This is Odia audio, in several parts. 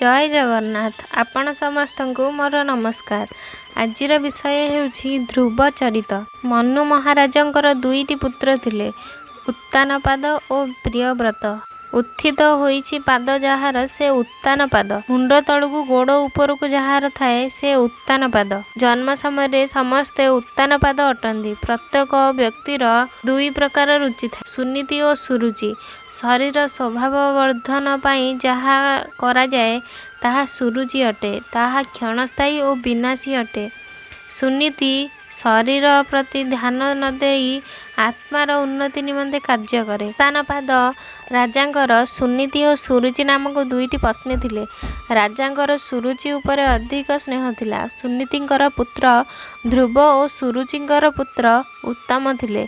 ଜୟ ଜଗନ୍ନାଥ। ଆପଣ ସମସ୍ତଙ୍କୁ ମୋର ନମସ୍କାର। ଆଜିର ବିଷୟ ହେଉଛି ଧ୍ରୁବ ଚରିତ। ମନୁ ମହାରାଜଙ୍କର ଦୁଇଟି ପୁତ୍ର ଥିଲେ, ଉତ୍ତାନପାଦ ଓ ପ୍ରିୟବ୍ରତ। ଉତ୍ଥିତ ହୋଇଛି ପାଦ ଯାହାର, ସେ ଉତ୍ତାନପାଦ। ମୁଣ୍ଡ ତଳକୁ ଗୋଡ଼ ଉପରକୁ ଯାହାର ଥାଏ, ସେ ଉତ୍ତାନପାଦ। ଜନ୍ମ ସମୟରେ ସମସ୍ତେ ଉତ୍ତାନପାଦ ଅଟନ୍ତି। ପ୍ରତ୍ୟେକ ବ୍ୟକ୍ତିର ଦୁଇ ପ୍ରକାର ରୁଚି ଥାଏ, ସୁନୀତି ଓ ସୁରୁଚି। ଶରୀର ଶୋଭାବର୍ଦ୍ଧନ ପାଇଁ ଯାହା କରାଯାଏ, ତାହା ସୁରୁଚି ଅଟେ। ତାହା କ୍ଷଣସ୍ଥାୟୀ ଓ ବିନାଶୀ ଅଟେ। ସୁନୀତି ଶରୀର ପ୍ରତି ଧ୍ୟାନ ନ ଦେଇ ଆତ୍ମାର ଉନ୍ନତି ନିମନ୍ତେ କାର୍ଯ୍ୟ କରେ। ଉତ୍ତାନପାଦ ରାଜାଙ୍କର ସୁନୀତି ଓ ସୁରୁଚି ନାମକ ଦୁଇଟି ପତ୍ନୀ ଥିଲେ। ରାଜାଙ୍କର ସୁରୁଚି ଉପରେ ଅଧିକ ସ୍ନେହ ଥିଲା। ସୁନୀତିଙ୍କର ପୁତ୍ର ଧ୍ରୁବ ଓ ସୁରୁଚିଙ୍କର ପୁତ୍ର ଉତ୍ତମ ଥିଲେ।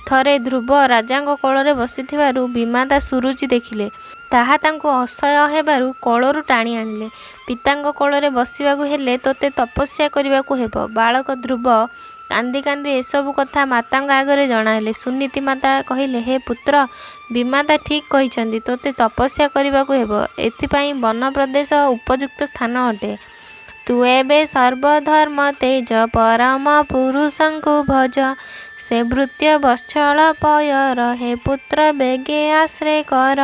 ଥରେ ଧ୍ରୁବ ରାଜାଙ୍କ କୋଳରେ ବସିଥିବାରୁ ବିମାତା ସୁରୁଚି ଦେଖିଲେ। ତାହା ତାଙ୍କୁ ଅସହ୍ୟ ହେବାରୁ କୋଳରୁ ଟାଣି ଆଣିଲେ। ପିତାଙ୍କ କୋଳରେ ବସିବାକୁ ହେଲେ ତୋତେ ତପସ୍ୟା କରିବାକୁ ହେବ। ବାଳକ ଧ୍ରୁବ କାନ୍ଦି କାନ୍ଦି ଏସବୁ କଥା ମାତାଙ୍କ ଆଗରେ ଜଣାଇଲେ। ସୁନୀତି ମାତା କହିଲେ, ହେ ପୁତ୍ର, ବିମାତା ଠିକ୍ କହିଛନ୍ତି, ତୋତେ ତପସ୍ୟା କରିବାକୁ ହେବ। ଏଥିପାଇଁ ବନ ପ୍ରଦେଶ ଉପଯୁକ୍ତ ସ୍ଥାନ ଅଟେ। ତୁ ଏବେ ସର୍ବଧର୍ମ ତେଜ ପରମ ପୁରୁଷଙ୍କୁ ଭଜ। ସେ ଭୃତ୍ୟ ବତ୍ସଳ ପୟର, ହେ ପୁତ୍ର, ବେଗେ ଆଶ୍ରେ କର।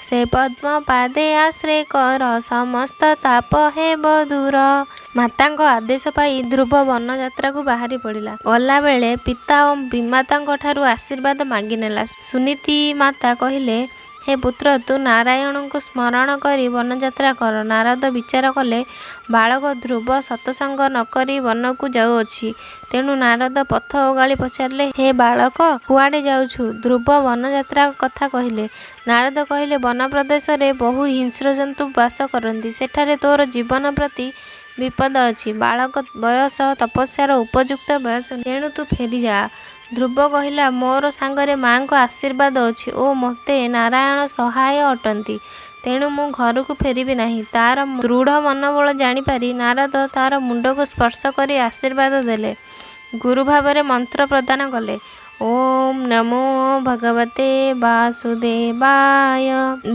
ସେ ପଦ୍ମ ପାଦେ ଆଶ୍ରେ କର, ସମସ୍ତ ତାପ ହେବ ଦୂର। ମାତାଙ୍କ ଆଦେଶ ପାଇ ଧ୍ରୁବ ବନଯାତ୍ରାକୁ ବାହାରି ପଡ଼ିଲା। ଗଲାବେଳେ ପିତା ଓ ବିମାତାଙ୍କଠାରୁ ଆଶୀର୍ବାଦ ମାଗିନେଲା। ସୁନୀତି ମାତା କହିଲେ, ହେ ପୁତ୍ର, ତୁ ନାରାୟଣଙ୍କୁ ସ୍ମରଣ କରି ବନଯାତ୍ରା କର। ନାରଦ ବିଚାର କଲେ, ବାଳକ ଧ୍ରୁବ ସତ୍ସଙ୍ଗ ନ କରି ବନକୁ ଯାଉଅଛି। ତେଣୁ ନାରଦ ପଥ ଓଗାଳି ପଚାରିଲେ, ହେ ବାଳକ, କୁଆଡ଼େ ଯାଉଛୁ? ଧ୍ରୁବ ବନଯାତ୍ରା କଥା କହିଲେ। ନାରଦ କହିଲେ, ବନପ୍ରଦେଶରେ ବହୁ ହିଂସ୍ରଜନ୍ତୁ ବାସ କରନ୍ତି। ସେଠାରେ ତୋର ଜୀବନ ପ୍ରତି ବିପଦ ଅଛି। ବାଳକ ବୟସ ତପସ୍ୟାର ଉପଯୁକ୍ତ ବୟସ ନୁହେଁ। ତେଣୁ ତୁ ଫେରିଯାଆ। ଧ୍ରୁବ କହିଲା, ମୋର ସାଙ୍ଗରେ ମାଙ୍କ ଆଶୀର୍ବାଦ ଅଛି ଓ ମୋତେ ନାରାୟଣ ସହାୟ ଅଟନ୍ତି। ତେଣୁ ମୁଁ ଘରକୁ ଫେରିବି ନାହିଁ। ତାର ଦୃଢ଼ ମନୋବଳ ଜାଣିପାରି ନାରଦ ତାର ମୁଣ୍ଡକୁ ସ୍ପର୍ଶ କରି ଆଶୀର୍ବାଦ ଦେଲେ। ଗୁରୁ ଭାବରେ ମନ୍ତ୍ର ପ୍ରଦାନ କଲେ, ଓଁ ନମୋ ଭଗବତେ ବାସୁଦେବାୟ।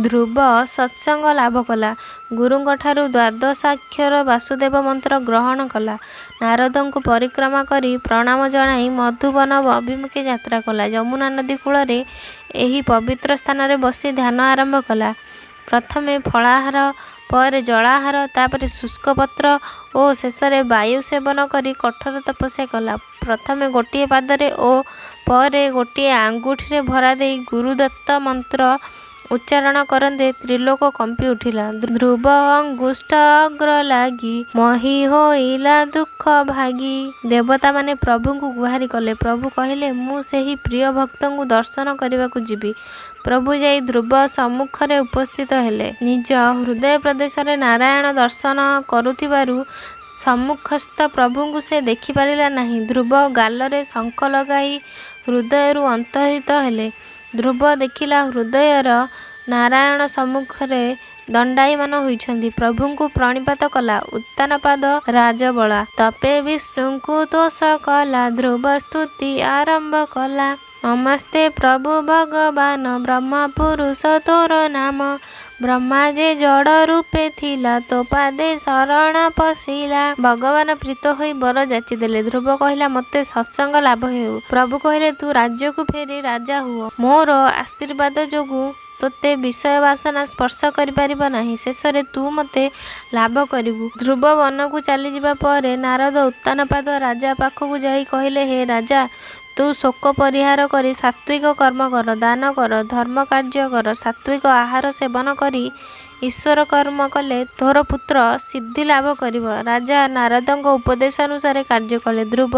ଧ୍ରୁବ ସତ୍ସଙ୍ଗ ଲାଭ କଲା। ଗୁରୁଙ୍କଠାରୁ ଦ୍ୱାଦଶାକ୍ଷର ବାସୁଦେବ ମନ୍ତ୍ର ଗ୍ରହଣ କଲା। ନାରଦଙ୍କୁ ପରିକ୍ରମା କରି ପ୍ରଣାମ ଜଣାଇ ମଧୁବନ ଅଭିମୁଖେ ଯାତ୍ରା କଲା। ଯମୁନା ନଦୀ କୂଳରେ ଏହି ପବିତ୍ର ସ୍ଥାନରେ ବସି ଧ୍ୟାନ ଆରମ୍ଭ କଲା। ପ୍ରଥମେ ଫଳାହାର, ପରେ ଜଳାହାର, ତାପରେ ଶୁଷ୍କ ପତ୍ର ଓ ଶେଷରେ ବାୟୁ ସେବନ କରି କଠୋର ତପସ୍ୟା କଲା। ପ୍ରଥମେ ଗୋଟିଏ ପାଦରେ ଓ ପରେ ଗୋଟିଏ ଆଙ୍ଗୁଠିରେ ଭରା ଦେଇ ଗୁରୁଦତ୍ତ ମନ୍ତ୍ର ଉଚ୍ଚାରଣ କରନ୍ତେ ତ୍ରିଲୋକ କମ୍ପି ଉଠିଲା। ଧ୍ରୁବ ଅଙ୍ଗୁଷ୍ଠ ଅଗ୍ର ଲାଗି ମହୀ ହୋଇଲା ଦୁଃଖ ଭାଗି। ଦେବତାମାନେ ପ୍ରଭୁଙ୍କୁ ଗୁହାରି କଲେ। ପ୍ରଭୁ କହିଲେ, ମୁଁ ସେହି ପ୍ରିୟ ଭକ୍ତଙ୍କୁ ଦର୍ଶନ କରିବାକୁ ଯିବି। ପ୍ରଭୁ ଯାଇ ଧ୍ରୁବ ସମ୍ମୁଖରେ ଉପସ୍ଥିତ ହେଲେ। ନିଜ ହୃଦୟ ପ୍ରଦେଶରେ ନାରାୟଣ ଦର୍ଶନ କରୁଥିବାରୁ ସମ୍ମୁଖସ୍ଥ ପ୍ରଭୁଙ୍କୁ ସେ ଦେଖିପାରିଲା ନାହିଁ। ଧ୍ରୁବ ଗାଲରେ ଶଙ୍ଖ ଲଗାଇ ହୃଦୟରୁ ଅନ୍ତର୍ହିତ ହେଲେ। ଧ୍ରୁବ ଦେଖିଲା, ହୃଦୟର ନାରାୟଣ ସମ୍ମୁଖରେ ଦଣ୍ଡାୟମାନ ହୋଇଛନ୍ତି। ପ୍ରଭୁଙ୍କୁ ପ୍ରଣିପାତ କଲା। ଉତ୍ତାନପାଦ ରାଜବଳା ତପେ ବିଷ୍ଣୁଙ୍କୁ ତୋଷ କଲା, ଧ୍ରୁବ ସ୍ତୁତି ଆରମ୍ଭ କଲା। ନମସ୍ତେ ପ୍ରଭୁ ଭଗବାନ, ବ୍ରହ୍ମ ପୁରୁଷ ତୋର ନାମ। ବ୍ରହ୍ମା ଯେ ଜଡ଼ ରୂପେ ଥିଲା, ତୋ ପାଦେ ଶରଣ ପଶିଲା। ଭଗବାନ ପ୍ରୀତ ହୋଇ ବର ଯାଚିଦେଲେ। ଧ୍ରୁବ କହିଲା, ମୋତେ ସତ୍ସଙ୍ଗ ଲାଭ ହେଉ। ପ୍ରଭୁ କହିଲେ, ତୁ ରାଜ୍ୟକୁ ଫେରି ରାଜା ହୁଅ। ମୋର ଆଶୀର୍ବାଦ ଯୋଗୁଁ ତୋତେ ବିଷୟ ବାସନା ସ୍ପର୍ଶ କରିପାରିବ ନାହିଁ। ଶେଷରେ ତୁ ମୋତେ ଲାଭ କରିବୁ। ଧ୍ରୁବ ବନକୁ ଚାଲିଯିବା ପରେ ନାରଦ ଉତ୍ତାନପାଦ ରାଜା ପାଖକୁ ଯାଇ କହିଲେ, ହେ ରାଜା, ତୁ ଶୋକ ପରିହାର କରି ସାତ୍ତ୍ୱିକ କର୍ମ କର, ଦାନ କର, ଧର୍ମ କାର୍ଯ୍ୟ କର, ସାତ୍ତ୍ୱିକ ଆହାର ସେବନ କରି ଈଶ୍ୱର କର୍ମ କଲେ ତୋର ପୁତ୍ର ସିଦ୍ଧି ଲାଭ କରିବ। ରାଜା ନାରଦଙ୍କ ଉପଦେଶାନୁସାରେ କାର୍ଯ୍ୟ କଲେ। ଧ୍ରୁବ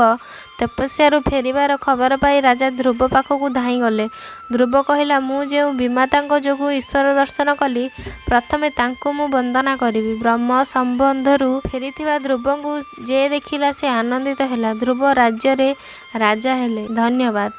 ତପସ୍ୟାରୁ ଫେରିବାର ଖବର ପାଇ ରାଜା ଧ୍ରୁବ ପାଖକୁ ଧାଇଁଗଲେ। ଧ୍ରୁବ କହିଲା, ମୁଁ ଯେଉଁ ବିମାତାଙ୍କ ଯୋଗୁଁ ଈଶ୍ୱର ଦର୍ଶନ କଲି, ପ୍ରଥମେ ତାଙ୍କୁ ମୁଁ ବନ୍ଦନା କରିବି। ବ୍ରହ୍ମ ସମ୍ବନ୍ଧରୁ ଫେରିଥିବା ଧ୍ରୁବଙ୍କୁ ଯେ ଦେଖିଲା, ସେ ଆନନ୍ଦିତ ହେଲା। ଧ୍ରୁବ ରାଜ୍ୟରେ ରାଜା ହେଲେ। ଧନ୍ୟବାଦ।